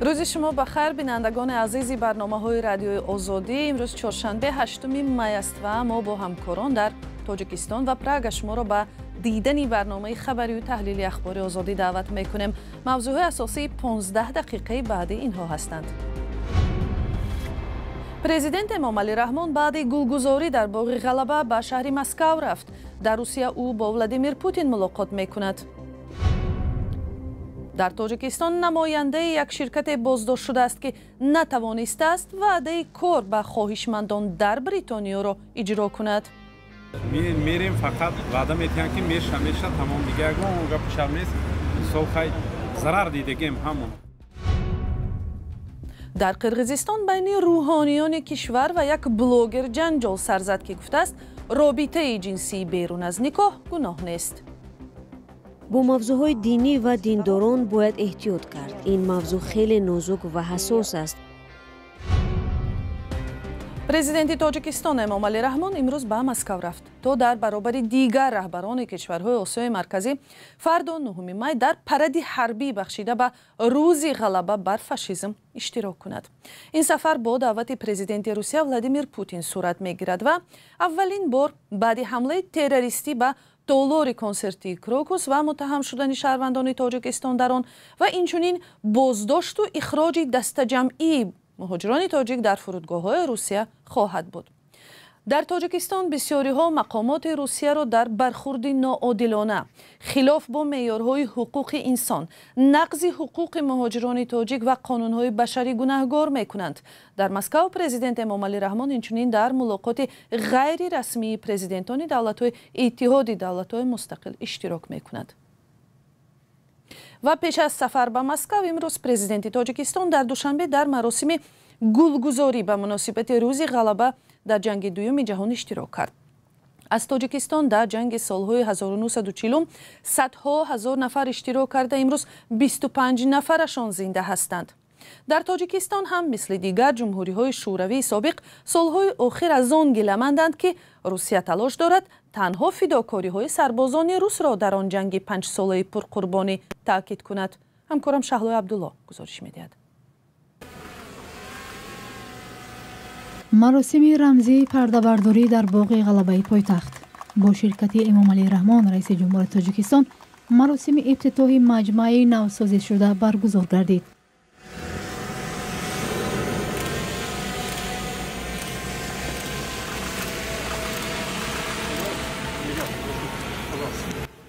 Рӯзи шумо ба хайр, бинандагони азизи барномаҳои радиои Озодӣ. Имрӯз чоршанбе, 8 май аст ва мо бо ҳамкорон дар Тоҷикистон ва Прага шуморо ба дидани барномаи хабарию таҳлили Ахбори Озодӣ даъват мекунем. Мавзӯъҳои асосии 15 дақиқаи баъди инҳо ҳастанд. Президент Эмомалӣ Раҳмон баъди гулгузорӣ дар боғи Ғалаба ба шаҳри Москав рафт. Дар Русия ӯ бо Владимир Путин мулоқот мекунад. Дар Тоҷикистон намояндаи як ширкате боздошт шудааст, ки натавонистааст ваъдаи кор ба хоҳишмандон дар Бритониёро иҷро кунад. Мерем, фақат ваъда метиҳанд, ки меша, меша, тамом, дига ягон гапи шаб нест. Мисол, хай, зарар дидагем ҳамон. Дар Қирғизистон байни рӯҳониёни кишвар ва як блогер ҷанҷол сар зад, ки гуфтааст, робитаи ҷинсии берун аз никоҳ гуноҳ нест. Бо мавзӯъҳои динӣ ва диндорон бояд эҳтиёт кард. Ин мавзӯъ хеле нозук ва ҳассос аст. Президенти Тоҷикистон Эмомалӣ Раҳмон имрӯз ба Москав рафт, то дар баробари дигар раҳбарони кишварҳои Осиёи Марказӣ фардо, 9 май, дар паради ҳарбӣ бахшида ба Рӯзи ғалаба бар фашизм иштирок кунад. Ин сафар бо даъвати президенти Русия Владимир Путин сурат мегирад ва аввалин бор баъди ҳамлаи террористӣ ба толори консертии Крокус ва муттаҳам шудани шаҳрвандони Тоҷикистон дар он ва инчунин боздошту ихроҷи дастаҷамъии муҳоҷирони тоҷик дар фурудгоҳҳои Русия хоҳад буд. Дар Тоҷикистон бисёриҳо мақомоти Русияро дар бархурди ноодилона, хилоф бо меъёрҳои ҳуқуқи инсон, нақзи ҳуқуқи муҳоҷирони тоҷик ва қонунҳои башарӣ гунаҳгор мекунанд. Дар Москав президент Эмомалӣ Раҳмон инчунин дар мулоқоти ғайрирасмии президентони давлатҳои Иттиҳоди давлатҳои мустақил иштирок мекунад. Ва пеш аз сафар ба Москав имрӯз президенти Тоҷикистон дар Душанбе дар маросими гулгузорӣ ба муносибати Рӯзи ғалаба дар ҷанги дуюми ҷаҳон иштирок кард. Аз Тоҷикистон дар ҷанги солҳои 1940 садҳо ҳазор нафар иштирок карда, имрӯз 25 нафарашон зинда ҳастанд. Дар Тоҷикистон ҳам мисли дигар ҷумҳуриҳои шӯравии собиқ солҳои охир аз он гиламанданд, ки Русия талош дорад танҳо фидокориҳои сарбозони русро дар он ҷанги панҷсолаи пурқурбонӣ таъкид кунад. Ҳамкорам Шаҳлои Абдулло гузориш медиҳад. Маросими рамзии пардабардорӣ дар боғи Ғалабаи пойтахт бо ширкати Эмомалӣ Раҳмон, раиси ҷумҳури Тоҷикистон, маросими ифтитоҳи маҷмӯаи навсозишуда баргузор гардид.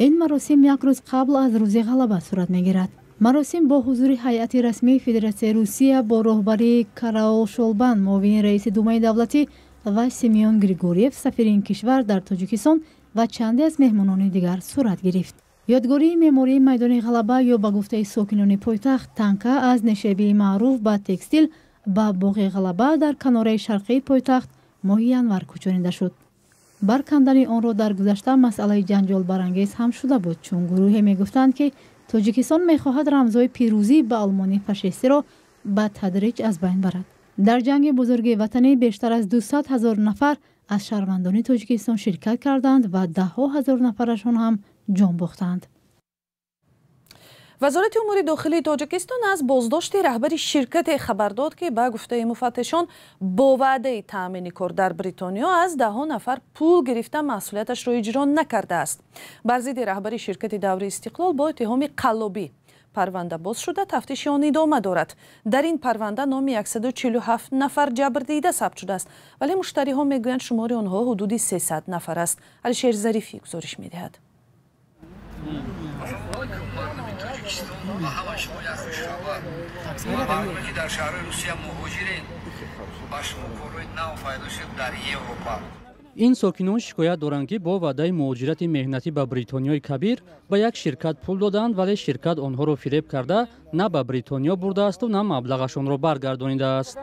Ин маросим як рӯз қабл аз Рӯзи ғалаба сурат мегирад. Маросим бо ҳузури ҳайати расмии Федератсияи Русия бо роҳбарии Караол Шолбан, муовини раиси Думаи давлатӣ, ва Семён Григорьев, сафири ин кишвар дар Тоҷикистон, ва чанде аз меҳмонони дигар сурат гирифт. Ёдгории меъмории майдони Ғалаба ё ба гуфтаи сокинони пойтахт танка аз нешебии маъруф ба текстил ба боғи Ғалаба дар канораи шарқии пойтахт моҳи январ кӯчонида шуд. Баркандани онро дар гузашта масъалаи ҷанҷолбарангез ҳам шуда буд, чун гурӯҳе мегуфтанд, ки Тоҷикистон мехоҳад рамзҳои пирӯзӣ ба Олмони фашистиро ба тадриҷ аз байн барад. Дар ҷанги бузурги ватанӣ бештар аз 200 ҳазор нафар аз шаҳрвандони Тоҷикистон ширкат карданд ва даҳҳо ҳазор нафарашон ҳам ҷон бохтанд. Вазорати умури дохилии Тоҷикистон аз боздошти раҳбари ширкате хабар дод, ки ба гуфтаи муфаттишон бо ваъдаи таъмини кор дар Бритониё аз даҳҳо нафар пул гирифта масъулияташро иҷро накардааст. Бар зидди раҳбари ширкати Даври Истиқлол бо иттиҳоми қаллобӣ парванда боз шуда, тафтиши он идома дорад. Дар ин парванда номи 147 нафар ҷабрдида сабт шудааст, вале муштариҳо мегӯянд, шумори онҳо ҳудуди 300 нафар аст. Алишер Зарифӣ гузориш медиҳад. Тоҷикистон ба ҳама шумо як хушхабар. Мардуме, ки дар шаҳрҳои Русия муҳоҷирен, ба шумо корҳои нав пайдо шуд дар Европа. Ин сокинон шикоят доранд, ки бо ваъдаи муҳоҷирати меҳнатӣ ба Бритониёи Кабир ба як ширкат пул доданд, вале ширкат онҳоро фиреб карда, на ба Бритониё бурдаасту, на маблағашонро баргардонидааст.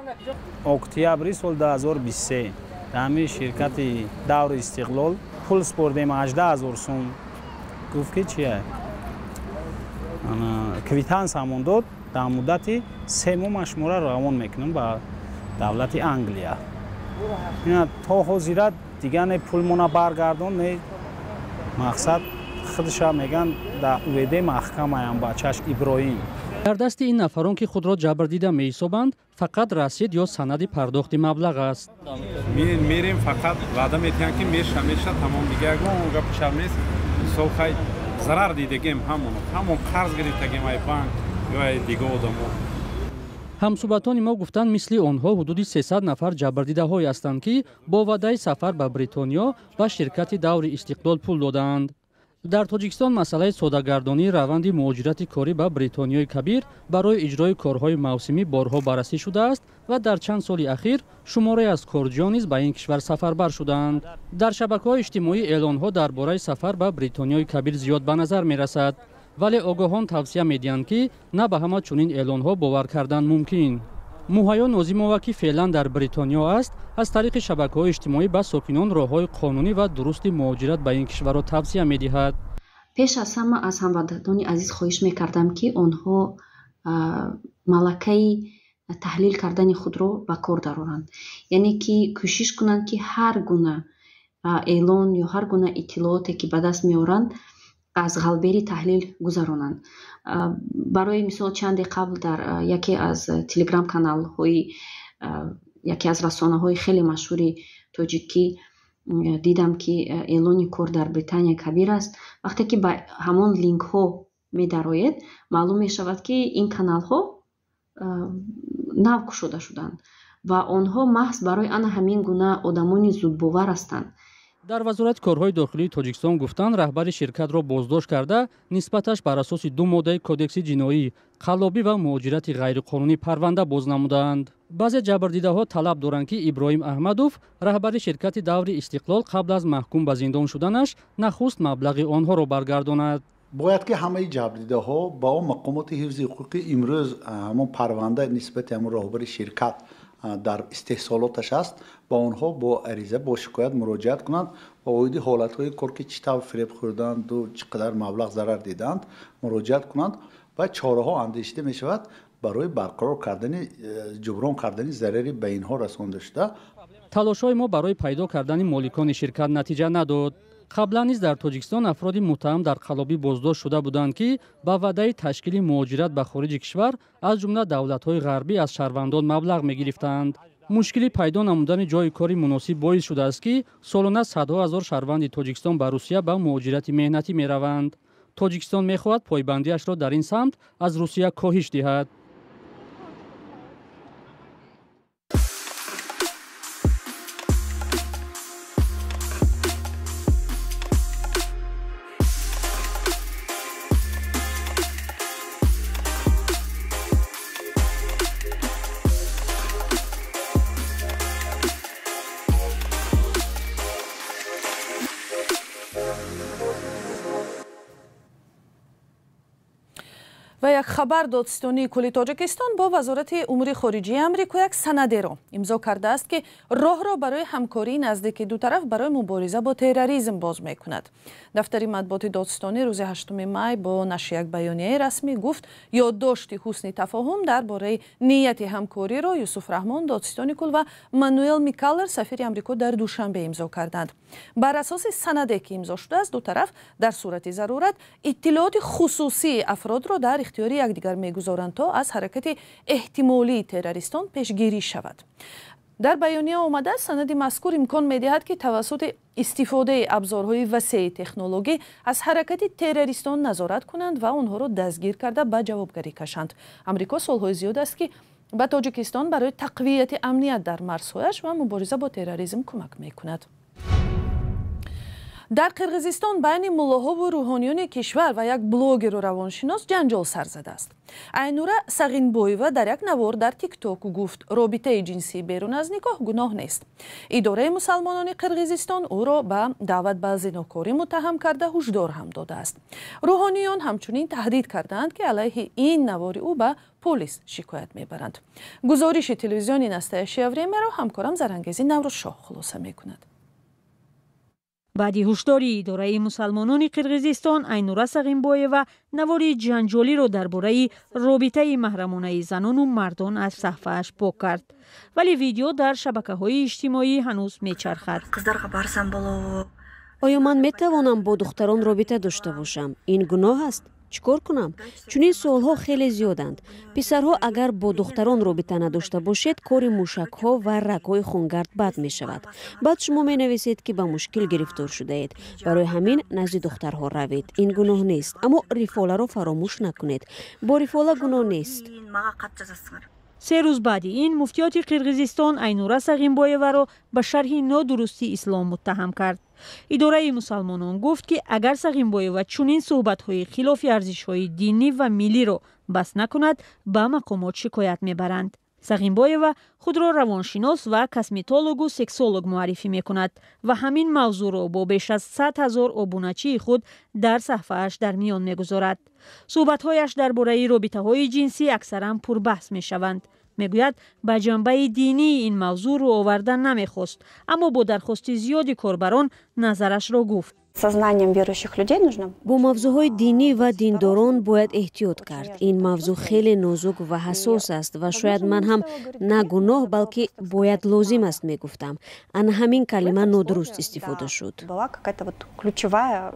Октябри соли 2023 дар ҳамин ширкати Даври Истиқлол пул спордем 18 ҳазор сум. Гуфт, ки чия, квитансамон дод, дар муддати 3 моҳ ман шуморо равон мекунам ба давлати Англия. То ҳозира дига не пулмона баргардон, не мақсад. Худша меган дар УВД маҳкамаям бачаш Иброҳим. Дар дасти ин нафарон, ки худро ҷабрдида меҳисобанд, фақат расид ё санади пардохти маблағ аст. Мерем, фақат ваъда метиҳанд, ки меша, меша, тамом, дига ягон гапу чап нест. Мисол, хай, зарар дидагем, ҳамон ҳамон қарз гирифтагем ай банк ё ай дига одамо. Ҳамсӯҳбатони мо гуфтанд, мисли онҳо ҳудуди 300 нафар ҷабрдидаҳое ҳастанд, ки бо ваъдаи сафар ба Бритониё ба ширкати Даври Истиқлол пул додаанд. Дар Тоҷикистон масъалаи содагардонии раванди муҳоҷирати корӣ ба Бритониёи Кабир барои иҷрои корҳои мавсимӣ борҳо баррасӣ шудааст ва дар чанд соли ахир шуморе аз корҷиён низ ба ин кишвар сафарбар шудаанд. Дар шабакаҳои иҷтимоӣ эълонҳо дар бораи сафар ба Бритониёи Кабир зиёд ба назар мерасад, вале огоҳон тавсия медиҳанд, ки на ба ҳама чунин эълонҳо бовар кардан мумкин. Муҳайё Нозимова, ки феълан дар Бритониё аст, аз тариқи шабакаҳои иҷтимоӣ ба сокинон роҳҳои қонунӣ ва дурусти муҳоҷират ба ин кишварро тавсия медиҳад. Пеш аз ҳама аз ҳамватанони азиз хоҳиш мекардам, ки онҳо малакаи таҳлил кардани худро ба кор дароранд, яъне ки кӯшиш кунанд, ки ҳар гуна эълон ё ҳар гуна иттилооте, ки ба даст меоранд, аз ғалбери таҳлил гузаронанд. Барои мисол, чанде қабл дар яке аз телеграм каналҳои яке аз расонаҳои хеле машҳури тоҷикӣ дидам, ки эълони кор дар Британия Кабир аст. Вақте ки ба ҳамон линкҳо медароед, маълум мешавад, ки ин каналҳо нав кушода шуданд ва онҳо маҳз барои ана ҳамин гуна одамони зудбовар ҳастанд. Дар Вазорати корҳои дохилии Тоҷикистон гуфтанд, раҳбари ширкатро боздошт карда, нисбаташ бар асоси ду моддаи Кодекси ҷиноӣ, қаллобӣ ва муҳоҷирати ғайриқонунӣ, парванда боз намудаанд. Баъзе ҷабрдидаҳо талаб доранд, ки Иброҳим Аҳмадов, раҳбари ширкати Даври Истиқлол, қабл аз маҳкум ба зиндон шуданаш нахуст маблағи онҳоро баргардонад. Бояд ки ҳамаи ҷабрдидаҳо ба он мақомоти ҳифзи ҳуқуқӣ имрӯз ҳамон парванда нисбати ҳамон роҳбари ширкат дар истеҳсолоташ аст, ба онҳо бо ариза, бо шикоят муроҷиат кунанд ва оиди ҳолатҳои кор, ки чӣ тавр фиреб хӯрданду чӣ қадар маблағ зарар диданд, муроҷиат кунанд ва чораҳо андешида мешавад барои барқарор кардани, ҷуброн кардани зарари ба инҳо расонда шуда. Талошҳои мо барои пайдо кардани моликони ширкат натиҷа надод. Қаблан низ дар Тоҷикистон афроди муттаҳам дар қаллобӣ боздошт шуда буданд, ки ба ваъдаи ташкили муҳоҷират ба хориҷи кишвар, аз ҷумла давлатҳои ғарбӣ, аз шаҳрвандон маблағ мегирифтанд. Мушкили пайдо намудани ҷойи кори муносиб боис шудааст, ки солона садҳо ҳазор шаҳрванди Тоҷикистон ба Русия ба муҳоҷирати меҳнатӣ мераванд. Тоҷикистон мехоҳад пойбандиашро дар ин самт аз Русия коҳиш диҳад. Ва як хабар: Додситонии кулли Тоҷикистон бо Вазорати умури хориҷии Амрико як санадеро имзо кардааст, ки роҳро барои ҳамкории наздики ду тараф барои мубориза бо терроризм боз мекунад. Дафтари матбуоти додситонӣ рӯзи 8 май бо нашри як баёнияи расмӣ гуфт, ёддошти ҳусни тафоҳум дар бораи нияти ҳамкориро Юсуф Раҳмон, додситони кул, ва Мануэл Микаллер, сафири Амрико дар Душанбе, имзо карданд. Бар асоси санаде, ки имзо шудааст, ду тараф дар сурати зарурат иттилооти хусусии афродро дар ихтиёри якдигар мегузоранд, то аз ҳаракати эҳтимолии террористон пешгирӣ шавад. Дар баёния омадааст, санади мазкур имкон медиҳад, ки тавассути истифодаи абзорҳои васеи технологӣ аз ҳаракати террористон назорат кунанд ва онҳоро дастгир карда ба ҷавобгарӣ кашанд. Амрико солҳои зиёд аст, ки ба Тоҷикистон барои тақвияти амният дар марзҳояш ва мубориза бо терроризм кӯмак мекунад. Дар Қирғизистон байни муллоҳову рӯҳониёни кишвар ва як блогеру равоншинос ҷанҷол сар задааст. Айнура Сағинбоева дар як навор дар Тикток гуфт, робитаи ҷинсӣ берун аз никоҳ гуноҳ нест. Идораи мусалмонони Қирғизистон ӯро ба даъват ба зинокорӣ муттаҳам карда, ҳушдор ҳам додааст. Рӯҳониён ҳамчунин таҳдид кардаанд, ки алайҳи ин навори ӯ ба полис шикоят мебаранд. Гузориши телевизиони «Настоящее время»-ро ҳамкорам Зарангези Наврӯзшоҳ хулоса мекунад. Баъди ҳушдори идораи мусалмонони Қирғизистон, Айнура Сағинбоева навори ҷанҷолиро дар бораи робитаи маҳрамонаи занону мардон аз саҳфааш пок кард, вале видео дар шабакаҳои иҷтимоӣ ҳанӯз мечархад. Кыздарга барсам болобу? Оё ман метавонам бо духтарон робита дошта бошам? Ин гуноҳ аст? Чӣ кор кунам? Чунин суолҳо хеле зиёданд. Писарҳо, агар бо духтарон робита надошта бошед, кори мушакҳо ва рагҳои хунгард бад мешавад. Баъд шумо менависед, ки ба мушкил гирифтор шудаед. Барои ҳамин назди духтарҳо равед, ин гуноҳ нест. Аммо рифоларо фаромӯш накунед. Бо рифола гуноҳ нест. 3 рӯз баъди ин муфтиёти Қирғизистон Айнура Сағимбоеваро ба шарҳи нодурусти ислом муттаҳам кард. Идораи мусалмонон гуфт, ки агар Сағимбоева чунин суҳбатҳои хилофи арзишҳои динӣ ва миллиро бас накунад, ба мақомот шикоят мебаранд. Сағимбоева худро равоншинос ва косметологу сексолог муаррифӣ мекунад ва ҳамин мавзӯъро бо беш аз 100 000 обуначии худ дар саҳфааш дар миён мегузорад. Суҳбатҳояш дар бораи робитаҳои ҷинсӣ аксаран пурбаҳс мешаванд. Мегӯяд, ба ҷанбаи динии ин мавзӯъ рӯ оварда намехост, аммо бо дархости зиёди корбарон назарашро гуфт. Со знанием верующих людей нужно. Бо мавзӯъҳои динӣ ва диндорон бояд эҳтиёт кард. Ин мавзӯъ хеле нозук ва ҳассос аст ва шояд ман ҳам на гуноҳ, балки бояд лозим аст мегуфтам. Ана ҳамин калима нодуруст истифода шуд. Была какая-то вот ключевая.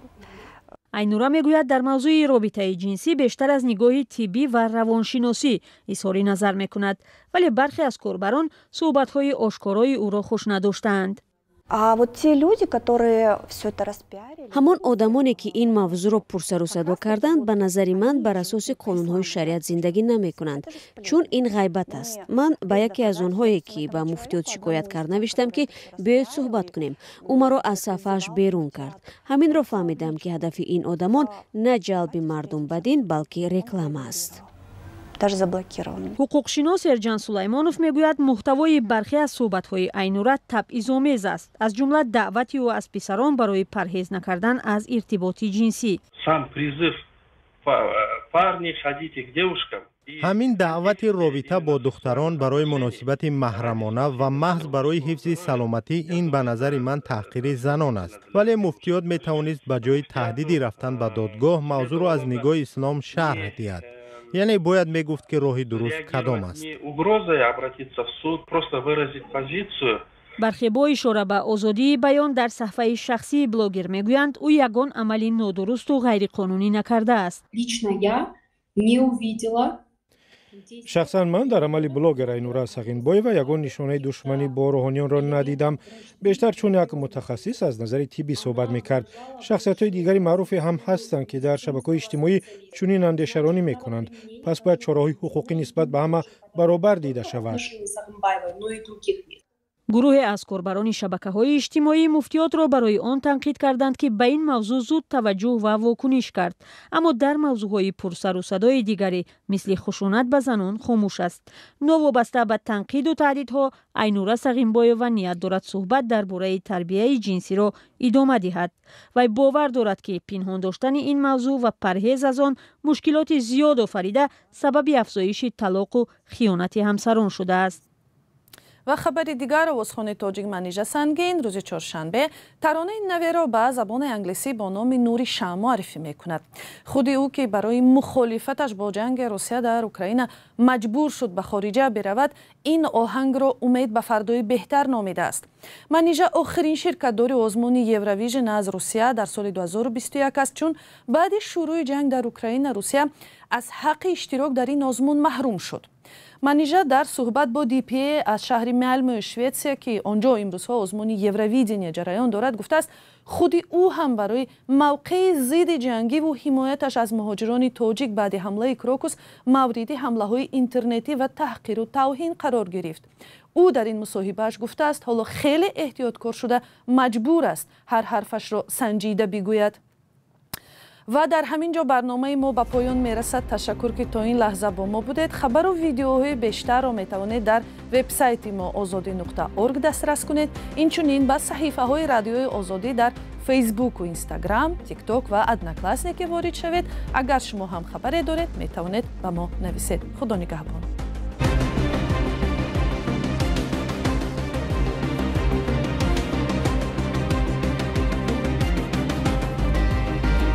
Айнура мегӯяд, дар мавзӯи робитаи ҷинсӣ бештар аз нигоҳи тиббӣ ва равоншиносӣ изҳори назар мекунад, вале бархе аз корбарон суҳбатҳои ошкорои ӯро хуш надоштаанд. А вот те люди, которые все это распиарили. Ҳамон одамоне, ки ин мавзӯъро пурсарусадо карданд, ба назари ман, бар асоси қонунҳои шариат зиндагӣ намекунанд, чун ин ғайбат аст. Ман ба яке аз онҳое, ки ба муфтиёт шикоят кард, навиштам, ки биёед суҳбат кунем. Ӯ маро аз саҳфааш берун кард. Ҳаминро фаҳмидам, ки ҳадафи ин одамон на ҷалби мардум ба дин, балки реклама аст. Даже заблокировал. Ҳуқуқшинос Эрҷан Сулаймонов мегӯяд, муҳтавои бархе аз суҳбатҳои Айнура табъизомез аст, аз ҷумла даъвати ӯ аз писарон барои парҳез накардан аз иртиботи ҷинсӣ. Сам призыв: парни, ходите к девушкам. Ҳамин даъвати робита бо духтарон барои муносибати маҳрамона ва маҳз барои ҳифзи саломатӣ, ин ба назари ман таҳқири занон аст. Вале муфтиёт метавонист ба ҷои таҳдиди рафтан ба додгоҳ мавзӯъро аз нигоҳи ислом шарҳ диҳад, яъне бояд мегуфт, ки роҳи дуруст кадом аст. Угрозой обратиться в суд, просто выразить позицию. Бархе бо ишора ба озодии баён дар саҳфаи шахсии блогер мегӯянд, ӯ ягон амали нодурусту ғайриқонунӣ накардааст. Лично я не увидела. Шахсан ман дар амали блогер Айнура Сағинбоева ягон нишонаи душманӣ бо рӯҳониёнро надидам. Бештар чун як мутахассис аз назари тиббӣ суҳбат мекард. Шахсиятҳои дигари маъруфе ҳам ҳастанд, ки дар шабакаҳои иҷтимоӣ чунин андешаронӣ мекунанд. Пас бояд чораҳои ҳуқуқӣ нисбат ба ҳама баробар дида шавад. Гурӯҳе аз корбарони шабакаҳои иҷтимоӣ муфтиётро барои он танқид карданд, ки ба ин мавзӯъ зуд таваҷҷӯҳ ва вокуниш кард, аммо дар мавзӯъҳои пурсарусадои дигаре, мисли хушунат ба занон, хомӯш аст. Новобаста ба танқиду таҳдидҳо, Айнура Сағимбоева ният дорад суҳбат дар бораи тарбияи ҷинсиро идома диҳад. Вай бовар дорад, ки пинҳон доштани ин мавзӯъ ва парҳез аз он мушкилоти зиёд офарида, сабаби афзоиши талоқу хиёнати ҳамсарон шудааст. Ва хабари дигар: овозхони тоҷик Манижа Сангин рӯзи чоршанбе таронаи наверо ба забони англисӣ бо номи «Нури шамъ» муаррифӣ мекунад. Худи ӯ, ки барои мухолифаташ бо ҷанги Русия дар Украина маҷбур шуд ба хориҷа биравад, ин оҳангро умед ба фардои беҳтар номидааст. Манижа охирин ширкатдори озмуни Евровижн аз Русия дар соли 2021 аст, чун баъди шурӯи ҷанг дар Украина Русия аз ҳаққи иштирок дар ин озмун маҳрум шуд. Манижа дар суҳбат бо ДПА аз шаҳри Малмӯи Шветсия, ки он ҷо имрӯзҳо озмуни Евровидение ҷараён дорад, гуфтааст, худи ӯ ҳам барои мавқеи зидди ҷангиву ҳимояташ аз муҳоҷирони тоҷик баъди ҳамлаи Крокус мавриди ҳамлаҳои интернетӣ ва таҳқиру тавҳин қарор гирифт. Ӯ дар ин мусоҳибааш гуфтааст, ҳоло хеле эҳтиёткор шуда, маҷбур аст ҳар ҳарфашро санҷида бигӯяд. Ва дар ҳамин ҷо барномаи мо ба поён мерасад. Ташаккур, ки то ин лаҳза бо мо будед. Хабару видеоҳои бештарро метавонед дар вебсайти мо озодӣ.орг дастрас кунед. Инчунин ба саҳифаҳои Радиои Озодӣ дар Фейсбуку Инстаграм, Тикток ва Одноклассники ворид шавед. Агар шумо ҳам хабаре доред, метавонед ба мо нависед. Худо нигаҳбон.